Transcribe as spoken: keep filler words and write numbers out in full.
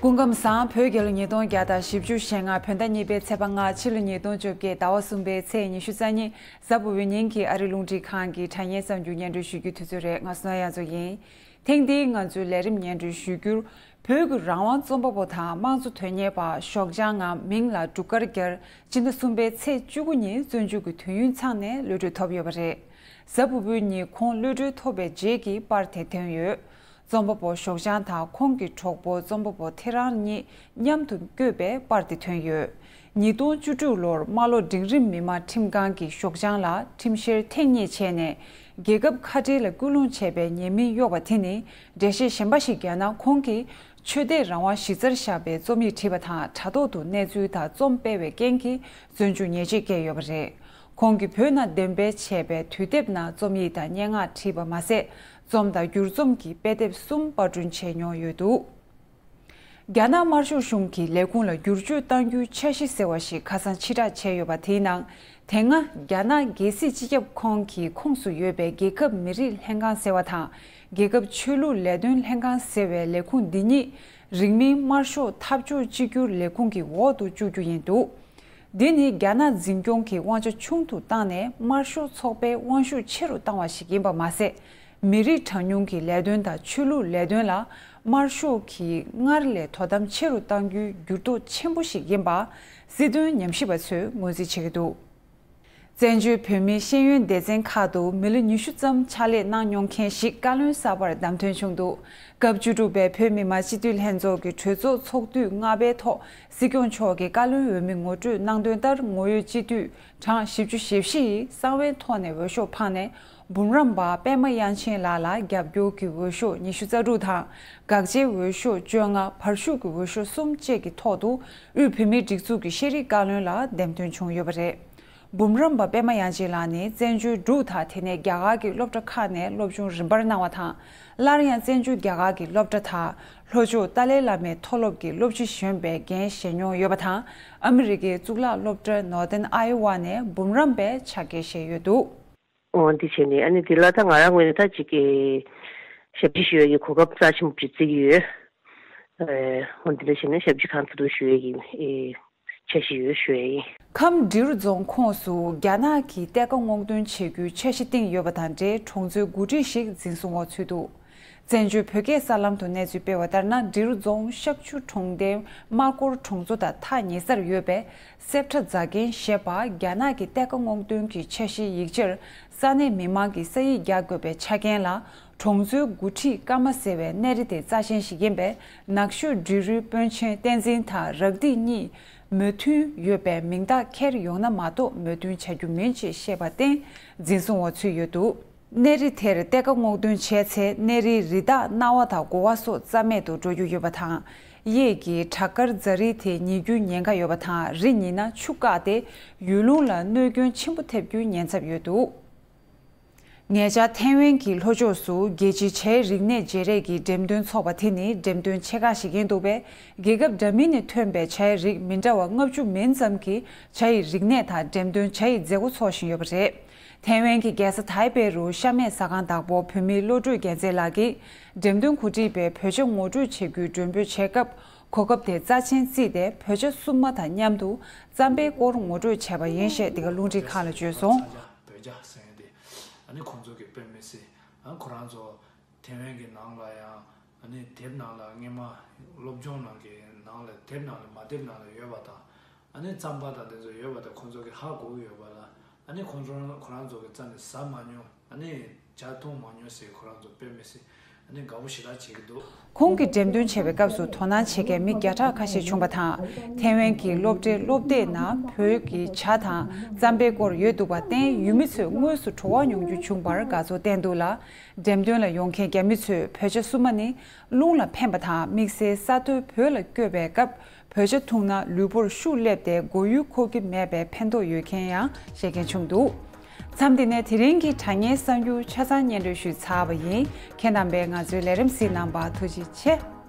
སྐུ་ཁམས་བཟང་། བོད་རྒྱལ་ལོ་ཉིས་སྟོང་བརྒྱ་དང་བཞི་བཅུ་ཞེ་ལྔ་བོད་ཟླ་གཉིས་པའི་ཚེས་པ་ལྔ། ཕྱི་ལོ་ཉིས་སྟོང་བཅོ་བརྒྱད་ཟླ་བ་གསུམ་པའི་ཚེས་ཉི་ཤུ་རྩ་གཉིས། གཟའ་ཕུར་བུའི་ཉིན་གྱི་ཨ་རི་རླུང་འཕྲིན་ཁང་གི་དྲ་བརྙན་གསར་འགྱུར་སྙན་སྒྲོན་ཞུ་རྒྱུའི་དུས་ཚོད་རེད། ང་སོ་ན་ཡ་མཚོ་ཡིན། ཐེངས་འདིའི་ང་ཚོའི་ལས་རིམ་སྙན་སྒྲོན་ཞུ་རྒྱུར། བོད་ཀྱི་རང་དབང་རྩོམ་པ་པོ་དང་དམངས་གཙོ་དོན་གཉེར་པ་ཞོགས་ལྗང་ངམ་མིང་ལ་འབྲུག་དཀར་རྒྱལ་སྤྱི་ཟླ་གསུམ་པའི་ཚེས་བཅུ་དགུ་ཉིན་བཙོན་འཇུག་གི་དུས་ཡུན་ཚང་ནས་གློད་གྲོལ་ཐོབ་ཡོད་པ་རེད། གཟའ་ཕུར་བུའི་ཉིན་ཁོང་གློད་གྲོལ་ཐོབ་པའི་རྗེས་ཀྱི་པར་དེ་ཐོན་ཡོད། རྩོམ་པ་པོ་ཞོགས་ལྗང་དང་ཁོང་གི་གྲོགས་པོ་རྩོམ་པ་པོ་ཐེ་རང་གཉིས་མཉམ་དུ་བཀོད་པའི་པར་དེ་ཐོན་ཡོད། ཉིས་སྟོང་བཅུ་དྲུག་ལོར་རྨ་ལྷོ་འབྲིང་རིམ་མི་དམངས་ཁྲིམས་ཁང་གིས་ཞོགས་ལྗང་ལ་ཁྲིམས་བཤེར་ཐེངས་གཉིས་བྱས་ནས། རྒྱལ་ཁབ་ཁ་བྲལ་ལ་སྐུལ་སློང་བྱས་པའི་ཉེས་མིང་གཡོགས་པ་དེ་ནི། འགྲེལ་བཤད་གཞན་པ་ཞིག་བརྒྱབ་ན། ཁོང་གིས་ཆོས་དད་རང་དབང་གཞི་རྩར་བཞག་པའི་རྩོམ་ཡིག་བྲིས་པ་དང་། དྲ་ཐོག་ཏུ་གནས་ཚུལ་དང་རྩོམ་སྤེལ་བའི་རྐྱེན་གྱིས་བཙོན་འཇུག་ཉེས་ཆད་བཀལ་ཡོད་པ་རེད། ཁོང་གིས་བོད་ནང་འདོན་སྤེལ་བྱས་པའི་དུས་དེབ་ནང་རྩོམ་ཡིག་དང་སྙན་ངག་བྲིས་པ་མ་ཟད། རྩོམ་དང་བསྒྱུར་རྩོམ་གྱི་དཔེ་དེབ་གསུམ་པར་སྐྲུན་བྱས་མྱོང་ཡོད་འདུག་རྒྱ་ནག་དམར་ཤོག་གཞུང་གིས་ལས་ཁུངས་ལ་བསྒྱུར་བཅོས་གཏང་རྒྱུའི་འཆར་གཞི་ཟེར་བ་ཞིག་ཁ་སང་ཕྱིར་བསྒྲགས་བྱས་ཡོད་པ། དེའི་ནང་། དེ་སྔ་རྒྱ་ནག་རྒྱལ་སྲིད་སྤྱི་ཁྱབ་ཁང་གི་ཁོངས་སུ་ཡོད་པའི་རྒྱལ་ཁབ་མི་རིགས་ལྷན་ཁང་ཟེར་བ་དང་། རྒྱལ་ཁབ་ཆོས་ལུགས་ལས་དོན་ལྷན་ཁང་ཟེར་བའི་ལས་ཁུངས་འདི་གཉིས་རིང་མིན་དམར་ཤོག་འཐབ་ཕྱོགས་གཅིག་གྱུར་ལས་ཁུངས་ཀྱི་འོག་ཏུ་བཅུག་རྒྱུ་ཡིན་འདུག་འདི་ནི་རྒྱ་ནག་འཛིན་སྐྱོང་གིས་དབང་ཆ་ཆུང་དུ་བཏང་ནས་དམར་ཤོག་ཚོགས་པའི་དབང་ཤུགས་ཆེ་རུ་བཏང་བ་ཞིག་ཡིན་པ་མ་ཟད། མི་རིགས་གྲངས་ཉུང་གི་ལས་དོན་དང་ཆོས་ལུགས་ལས་དོན་ལ་དམར་ཤོག་གིས་སྔར་ལས་དོ་དམ་ཆེ་རུ་གཏང་རྒྱུའི་འགྱུར་ལྡོག་ཆེན་པོ་ཞིག་ཡིན་པ། སྲིད་དོན་ཉམས་ཞིབ་པ་ཚོས་ངོས་འཛིན་བྱེད་ཀྱི་འདུག་བཙན་བྱོལ་བོད་མིའི་ཤེས་ཡོན་སྡེ་ཚན་ཁག་ཏུ་མི་ལོ་ཉི་ཤུ་ཙམ་ཕྱག་ལས་གནང་མྱོང་མཁན་ཞིག་བཀའ་བློན་གསར་པར་བདམས་ཐོན་བྱུང་འདུག་སྐབས་བཅུ་དྲུག་པའི་བོད་མི་མང་སྤྱི་འཐུས་ལྷན་ཚོགས་ཀྱི་གྲོས་ཚོགས་ཚོགས་དུས་ལྔ་པའི་ཐོག་སྲིད་སྐྱོང་མཆོག་གིས་བཀའ་བློན་འོས་མི་ངོ་སྤྲོད་གནང་དོན་ལྟར། ངོ་ཡོད་སྤྱི་འཐུས་གྲངས་བཞི་བཅུ་ཞེ་བཞི་ཡིས་གསང་བའི་ཐོག་ནས་འོས་ཤོག་འཕངས་ནས། འབུམ་རམས་པ་པད་མ་དབྱངས་ཅན་ལགས་ལ་རྒྱབ་སྐྱོར་གྱི་འོས་ཤོག་ཉི་ཤུ་རྩ་དྲུག་དང་། དགག་བྱའི་འོས་ཤོག་བཅོ་ལྔ། བར་ཞུགས་ཀྱི་འོས་ཤོག་གསུམ་བཅས་ཀྱི་ཐོག་ཏུ། དབུས་བོད་མིའི་སྒྲིག་འཛུགས་ཀྱི་ཤེས་རིག་བཀའ་བློན་ལ་འདེམས་ཐོན་བྱུང་ཡོད་པ་རེད། འབུམ་རམས་པ་པད་མ་དབྱངས་ཅན་ལགས་ནི་བཙན་བྱོལ་འབྲུག་དང་དེ་ནས་རྒྱ་གར་གྱི་སློབ་གྲྭ་ཁག་ནས་སློབ་སྦྱོང་རིམ་པར་གནང་བ་དང་། སླར་ཡང་བཙན་བྱོལ་རྒྱ་གར་གྱི་སློབ་གྲྭ་དང་། ལྷོ་ཕྱོགས་ཏཱ་ལའི་བླ་མའི་མཐོ་སློབ་ཀྱི་སློབ་སྤྱི་གཞོན་པའི་འགན་བཞེས་མྱོང་ཡོད་པ་དང་། ཨ་མི་རི་ཀའི་གཙུག་ལག་སློབ་གྲྭ་Northern Iowa ནས་འབུམ་རམས་པའི་ཕྱག་འཁྱེར་བཞེས་ཡོད་འདུག་འོ་འདི་བྱས་ནས་ཨ་ནི་འདི་ལ་ད་ང་རང་ངོས་ནས་ད་ཅིག་གི་ཞབས་ཕྱི་ཞུ་ཡ་གི་གོ་སྐབས་རྩ་ཆེན་པོ་ཅིག་བརྩི་གི་ཡོད། ཨེ་འོ་འདི་འདྲ་བྱས་ནས་ཞབས་ཕྱི་གང་ཐུབ་ཐུབ་ཞུ་ཡ་གི་ཨེ་འཆར་གཞི་ཡོད་ཞུ་ཡ་ཡིན། ཁམས་འབྲི་རུ་རྫོང་ཁོངས་སུ་རྒྱ་ནག་གིས་གཏེར་ཁ་སྔོག་འདོན་བྱེད་རྒྱུའི་འཆར་གཞི་བཏིང་ཡོད་པ་དང་འབྲེལ་གྲོང་ཚོའི་འགོ་ཁྲིད་ཞིག་འཛིན་བཟུང་འོག་ཚུད་འདུག་བཙན་བྱོལ་བོད་སྐད་གསར་ལམ་དུ་གནས་ཚུལ་སྤེལ་བ་ལྟར་ན། འབྲི་རུ་རྫོང་ཤག་ཆུ་གྲོང་རྡལ་སྨར་སྐོར་གྲོང་ཚོ་དང་ཐག་ཉེ་སར་ཡོད་པའི་སེབ་ཁྲ་རྫ་མཁན་ཞེས་པ་རྒྱ་ནག་གི་གཏེར་ཁ་སྔོག་འདོན་གྱི་འཆར་གཞིའི་ཡིག་ཆར་ས་གནས་མི་མང་གིས་ས་ཡིག་རྒྱག་དགོས་པའི་ཆ་རྐྱེན་ལ། གྲོང་ཚོའི་འགོ་ཁྲིད་ཀརྨ་ཟེར་བས་གནས་རི་དེ་རྩ་ཆེན་ཞིག་ཡིན་པས། ནགས་ཤོད་འབྲི་རུའི་དཔོན་ཆེན་བསྟན་འཛིན་དང་རག་སྡིས་གཉིས་མོས་མཐུན་ཡོད་པས་མིང་རྟགས་འཁྱེར་ཡོང་ན་མ་གཏོགས་མོས་མཐུན་བྱ་རྒྱུ་མིན་ཅེས་བཤད་པར་བརྟེན་འཛིན་བཟུང་འོག་ཚུད་ཡོད་འདུག་གནས་རི་དེར་གཏེར་ཁ་སྔོག་འདོན་བྱས་ཚེ་གནས་རིའི་རི་དྭགས་གནའ་བ་དང་དགོ་བ་སོགས་རྩ་མེད་དུ་འགྲོ་རྒྱུ་ཡོད་པ་དང་། གཡས་ཀྱི་བྲག་དཀར་རྫ་རི་དེ་ཉིལ་རྒྱུའི་ཉེན་ཁ་ཡོད་པ་དང་། རི་ཉིལ་ན་ཆུ་བཀག་སྟེ་ཡུལ་ལུང་ལ་གནོད་སྐྱོན་ཆེན་པོ་ཐེབས་རྒྱུའི་ཉེན་ཚབས་ཡོད་འདུག་ཉེ་ཆར་ཐའེ་ཝན་གྱི་ལྷོ་ཕྱོགས་སུ་རྒྱལ་སྤྱིའི་བྱ་ཡི་རིག་གནས་བརྗེ་རེས་ཀྱི་འགྲེམས་སྟོན་འཚོགས་པ་དེ་ནི་འགྲེམས་སྟོན་ཆེ་ཁག་ཞིག་ཡིན་འདུག་པས། རྒྱལ་ཁབ་འདྲ་མིན་ནས་ཐོན་པའི་བྱ་ཡི་རིགས་མི་འདྲ་བ་ལྔ་བཅུ་མིན་ཙམ་གྱིས་བྱ་ཡི་རིག་གནས་དང་འགྲེམས་སྟོན་བྱ་ཡི་མཛད་སྒོ་འཚོགས་བཞིན་ཡོད་པ་རེད། ཐའེ་ཝན་གྱི་རྒྱལ་ས་ཐའེ་པེ་རུ་ཤ་མེད་ཟ་ཁང་བདག་པོ་བོད་མིའི་བློ་གྲོས་རྒྱལ་མཚན་ལགས་ཀྱིས་འགྲེམས་སྟོན་གོ་སྒྲིག་པས་བོད་ཇ་ངོ་སྤྲོད་བྱེད་རྒྱུའི་མགྲོན་འབོད་བྱས་སྐབས། གོ་སྐབས་དེ་རྩ་ཆེན་བརྩིས་ཏེ་བོད་ཇ་བསྲུབས་མ་དང་མཉམ་དུ་རྩམ་པའི་སྐོར་ངོ་སྤྲོད་བྱས་པ་ཡིན་ཞེས་འདི་ག་རླུང་འཕྲིན་ཁང་ལ་བརྗོད་སོང་། བོད་ཇ་ཟེར་མཁན་དེ་ཨ་ནི་ཁོང་ཚོ་གིས་དཔེ་མི་སྲིད། ཨ་ཁོ་རང་ཚོ་ཐའེ་ཝན་གྱི་ནང་ལ་ཡང་ཨ་ནི་དེབ་ནང་ལ་སྔས་མ་སློབ་སྦྱོང་ནང་གི་ནང་ལ་དེབ་ནང་ལ་མ་དེབ་ནང་ལ་ཡོད་པ་དང་། ཨ་ནི་རྩམ་པ་དང་དེ་ཚོ་ཡོད་པ་དང་ཁོང་ཚོ་གིས་ཧ་གོ་གི་ཡོད་པ་ལ། ཨ་ནི་ཁོང་ཚོ་ཁོ་རང་ཚོ་གི་རྩ་ནས་ཟ་མ་མྱོང་། ཨ་ནི་ཇ་འཐུང་མ་མྱོང་ཟེར་ཁོ་རང་ཚོ་དཔེ་མི་སྲིད་ཨ་ནི་དགའ་པོ་ཞེ་དྲག་བྱེད་ཀྱི་འདུག་ཁོང་གིས་འགྲེམས་སྟོན་བྱེད་པའི་སྐབས་སུ་དོ་སྣང་བྱེད་མཁན་མི་བརྒྱ་ཕྲག་ཁ་ཤས་བྱུང་བ་དང་། ཐའེ་ཝན་གྱི་སློབ་གྲྭའི་སློབ་སྡེའི་ནང་བོད་ཀྱི་ཇ་དང་རྩམ་པའི་སྐོར་ཡོད་འདུག་པར་བརྟེན། ཡུལ་མི་ཚོས་དངོས་སུ་བྲོ་བ་མྱོང་རྒྱུ་བྱུང་བར་དགའ་ཚོར་བསྟན་འདུག་ལ། འགྲེམས་སྟོན་ལ་ཡོང་མཁན་རྒྱ་མི་ཚོས་བོད་ཇ་བསྲུབས་མ་ནི་རླུང་ལ་ཕན་པ་དང་། དམིགས་བསལ་ས་རྡོས་བོད་ལ་བསྐྱོད་པའི་སྐབས། བོད་ཇ་འཐུང་ན་ལུས་པོར་ཤུགས་སླེབས་ཏེ་མགོ་ཡུ་འཁོར་གྱི་མེད་པའི་ཕན་ཐོགས་ཡོད་མཁན་ཡང་བཤད་མཁན་བྱུང་འདུག་མཚམས་འདི་ནས་དེ་རིང་གི་དྲ་བརྙན་གསར་འགྱུར་ཆ་ཚང་སྙན་སྒྲོན་ཞུས་ཚར་བ་ཡིན། ཁྱེད་རྣམ་པས་ང་ཚོའི་ལས་རིམ་གཟིགས་གནང་བར་ཐུགས་རྗེ་ཆེ།